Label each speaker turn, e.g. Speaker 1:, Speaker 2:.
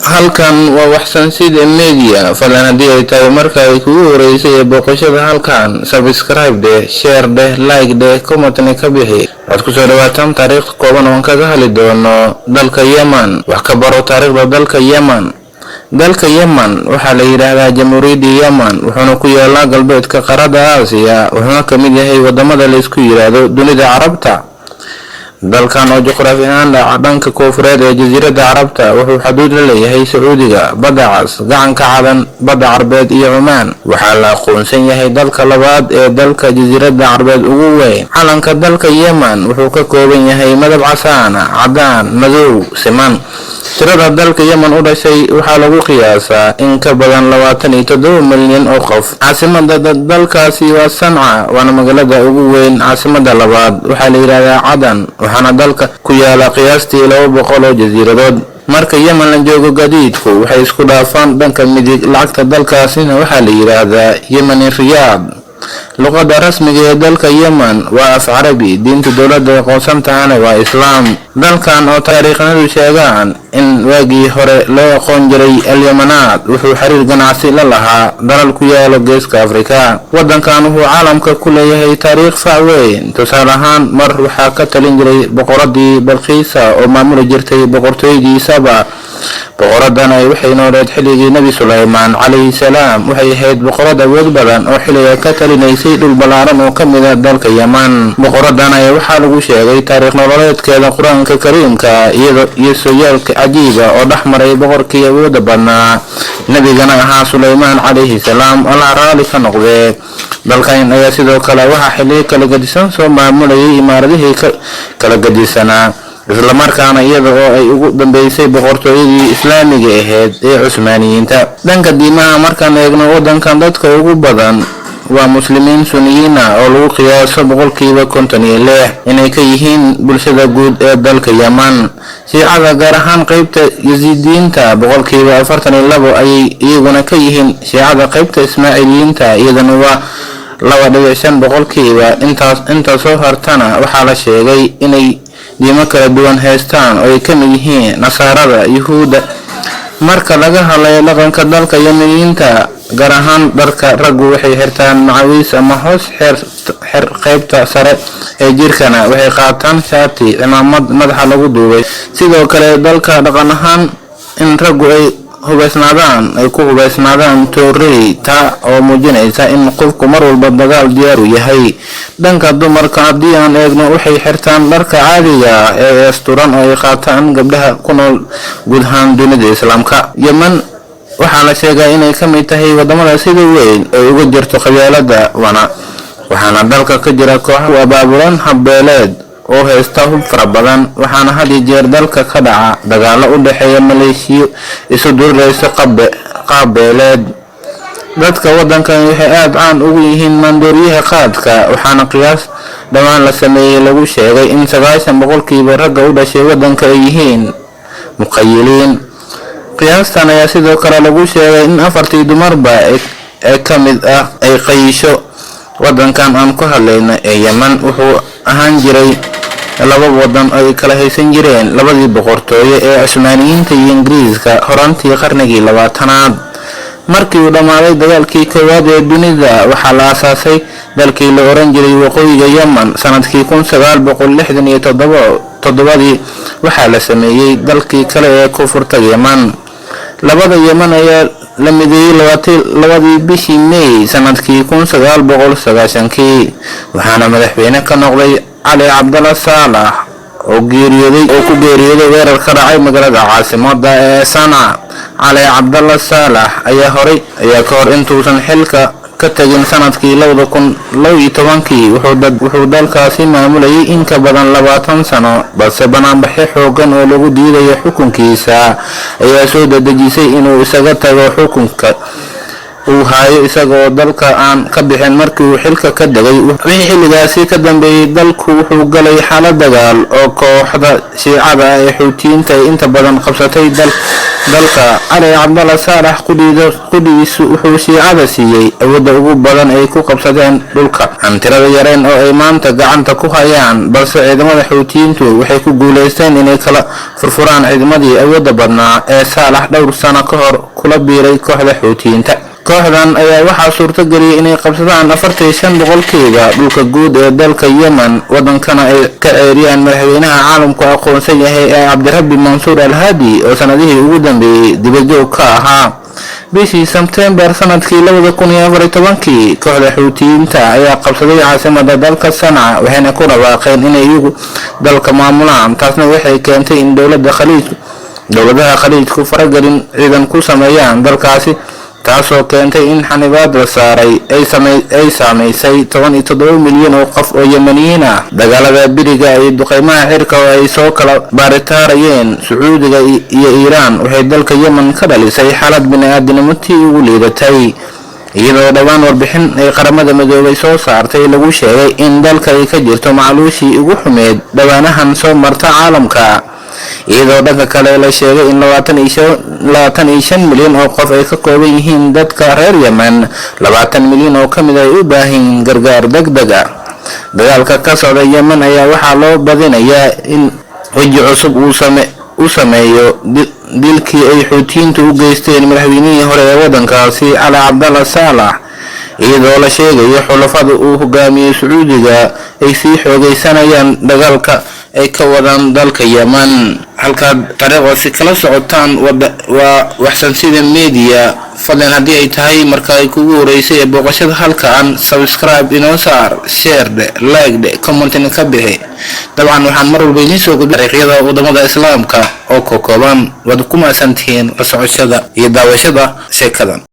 Speaker 1: Halkan waa Waxsan Sida Media. Fadlan haddii ay tahay marka ay kugu horeysay ee booqashada halkan, subscribe dheh, share dheh, like dheh, commentna ka bixi. Waxaad kusoo dhawaataan taariikh kooban oon kaga hadli doono dalka Yemen. Wax ka baro taariikhda dalka Yemen. Dalka Yemen waxaa la yidhaahdaa Jamhuuriyadda Yemen, wuxuuna ku yaalaa galbeedka qaaradda Aasiya, wuxuuna ka mid yahay wadamada laysku yidhaahdo dunida Carabta. Dalkan oo juqraafi ahaan dhaca dhanka koonfureed ee Jasiiradda Carabta wuxuu xaduud la leeyahay Sacuudiga, Badda Cas, Gacanka Cadan, Badda Carbeed iyo Cumaan. Waxaa la aqoonsan yahay dalka labaad ee dalka Jasiiradda Carbeed ugu weyn. Calanka dalka Yemen wuxuu ka kooban yahay madab casaana, cadaan, madow siman. Tirada dalka Yemen u dhashay waxaa lagu qiyaasaa in ka badan 27 milyan oo qof. Caasimada dalkaasi waa Sanca, waana magaalada ugu weyn. Caasimada labaad waxaa la yidhahdaa Cadan, waxaana dalka ku yaala qiyaastii 200 oo jasiiradood. Marka Yemen la joogo, gaadiidku waxay isku dhaafaan dhanka midig. Lacagta dalkaasina waxaa la yidhaahdaa Yemeni riyaad. Luqadda rasmiga ee dalka Yemen waa af Carabi, diinta dowladda aqoonsan tahana waa Islaam. Dalkan oo taariikhnadu sheegaan in waagii hore loo aqoon jiray Alyamanaad wuxuu xiriir ganacsi la lahaa dalal ku yaalo Geeska Afrika. Wadankan wuxuu caalamka ku leeyahay taariikh fac weyn. Tusaale ahaan, mar waxaa ka talin jiray boqoradii Balkiisa oo maamuli jirtay boqortooydii Saba. Boqoradan ay waxay nooleed xilligii Nebi Sulaymaan calayhi salaam. Waxay ahayd boqorad awood badan oo xilliga ka talinaysay dhul ballaaran oo ka mid ah dalka Yeman. Boqoradan ayaa waxaa lagu sheegay taariikh nololeedkeeda Qur-aanka Kariimka, iyado iyo sooyaalka cajiiba oo dhex maray boqorkii awooda badnaa, nebigana ahaa, Sulaymaan calayhi salaam, Allah raali ka noqdee. Dalkan ayaa sidoo kale waxaa xilliyo kala gedisan soo maamulayay imaaradihii kala gedisanaa, islamarkaana iyada oo ay ugu dambeysay boqortooyadii Islaamiga ahayd ee Cusmaaniyiinta. Dhanka diimaha markaan eegno, wadankan dadka ugu badan waa Muslimiin Suniyiin ah oo lagu qiyaaso 56% inay ka yihiin bulshada guud ee dalka Yeman. Shiicada, gaar ahaan qeybta Yasiidiyiinta, 42% ayay iyaguna ka yihiin. Shiicada qeybta Ismaaciiliyiinta iyadana waa 2.5%. Intaas inta soo hartana waxaa la sheegay inay diimo kala duwan haystaan oo ay ka mid yihiin Nasaarada, Yuhuudda. Marka laga hadlayo dhaqanka dalka Yemeniyiinta, gaar ahaan dharka, raggu waxay xirtaan macawiis ama hoos xer xer qaybta sare ee jirkana waxay qaataan shaati, cimaamad madaxa lagu duubay. Sidoo kale dalka dhaqan ahaan in raggu ay hubaysnaadaan, ay ku hubaysnaadaan toorey, taa oo muujinaysa in qofku mar walba dagaal diyaar u yahay. Dhanka dumarka haddii aan eegno, waxay xirtaan dharka caadiga ah ee asturan oo ay qaataan gabdhaha ku nool guud ahaan dunida Islaamka. Yemen waxaa la sheegaa inay ka mid tahay wadamada sida weyn ay uga jirto qabyaalada, wana waxaana dalka ka jira koox u abaabulan habbeeleed oo haysta hub fara badan. Waxaana had iyo jeer dalka ka dhaca dagaalo u dhexeeya maleeshiyo isu durirayso qaab beeleed. Dadka wadankan waxay aada caan ugu yihiin maandooriyaha qaadka, waxaana qiyaas dhowaan la sameeyey lagu sheegay in 90% ragga u dhashay wadanka ay yihiin muqayiliin. Qiyaastan ayaa sidoo kale lagu sheegay in afartii dumarba ee ka mid ah ay qayisho. Wadankan aan ku hadlayno ee Yemen wuxuu ahaan jiray laba wadan oo ay kala haysan jireen labadii boqortooyo ee Cusmaaniyiinta iyo Ingiriiska horaantii qarnigii 20aad. Markii uu dhammaaday dagaalkii koowaad ee dunida, waxaa la aasaasay dalkii la oran jiray Waqooyiga Yemen. Sanadkii 1967-dii waxaa la sameeyey dalkii kale ee Koonfurta Yemen. Labada Yemen ayaa la mideeyey 22dii bishii May sanadkii 1990-kii, waxaana madaxweyne ka noqday Cali Cabdalla Saalax oo geeriyooday oo ku geeriyooday weerar ka dhacay magaalada caasimada ee Sanca. Cali Cabdalla Saalax ayaa horay ayaa ka hor intuusan xilka ka tagin sanadkii 2012-kii wuxuu dalkaasi maamulayay in ka badan 20 sano, balse banaanbaxyo xoogan oo lagu diidayo xukunkiisa ayaa soo dedejisay inuu isaga tago xukunka uu haayo, isagoo dalka aan ka bixin markii uu xilka ka degay. Wixii xilligaasi ka dambeeyey, dalku wuxuu galay xaalad dagaal oo kooxda Shiicada ah ee Xuutiyiinta ay inta badan qabsatay dal. Dalka Cali Cabdalla Saalax qudhigiisu wuxuu Shiicada siiyey awoodda ugu badan ay ku qabsadeen dhulka aan tirada yareen oo ay maanta gacanta ku hayaan. Balse ciidamada Xuutiyiintu waxay ku guuleysteen inay kala furfuraan ciidamadii awoodda badnaa ee Saalax dhowr sano ka hor kula biiray kooxda Xuutiyiinta. Kooxdan ayaa waxaa suurtageliyay inay qabsadaan 45% dhulka guud ee dalka Yemen, wadankana ay ka ceeriyaan madaxweynaha caalamku aqoonsan yahay ee Cabdirabbi Mansuur Al Haadi, oo sanadihii ugu dambeeyey dibajoog ka ahaa. Bishii Sebtembar sanadkii 2014-kii, kooxda Xuutiyiinta ayaa qabsaday caasimada dalka Sanca, waxayna ku dhawaaqeen inay iyagu dalka maamulaan. Taasna waxay keentay in dowlada Khaliij, dowladaha Khaliijku faragelin ciidan ku sameeyaan dalkaasi, taasoo keentay in xanibaad la saaray ay saameysay 17 milyan oo qof oo Yemeniyiin ah. Dagaalada biriga iyo duqeymaha cirka oo ay soo kala baaritaarayeen Sacuudiga iyo Iiraan waxay dalka Yemen ka dhalisay xaalad bini-aadinimo tii ugu liidatay, iyadoo dhowaan warbixin ay Qaramada Midoobay soo saartay lagu sheegay in dalka ay ka jirto macluushii ugu xumeed dhowaanahan soo marta caalamka, iyadoo dhanka kale la sheegay in 25 milyan oo qof ay ka kooban yihiin dadka reer Yemen, 20 milyan oo ka mid ay u baahan yihiin gargaar deg deg ah. Dagaalka ka socda Yemen ayaa waxaa loo badinayaa in weji cusub uu u sameeyo dilkii ay Xuutiyiintu u geysteen madaxweynihii hore ee waddankaasi, Cali Cabdalla Saalax, iyadoo la sheegayo xulafada uu hogaamiyey Sacuudiga ay sii xoogaysanayaan dagaalka ay ka wadaan dalka Yemen. Halkaad taariikhdaasi kala socotaan waa Waxsansida Media. Fadlan, haddii ay tahay marka ay kugu horeysay ee booqashada halkan, subscribe inoo saar, share dhe, like dhe, commentina ka bixi. Dabcan waxaan mar walba idiin soo gudbi taariikhyada wadamada Islaamka oo ka kooban. Waad ku mahadsantihiin la socoshada iyo daawashada sheekadan.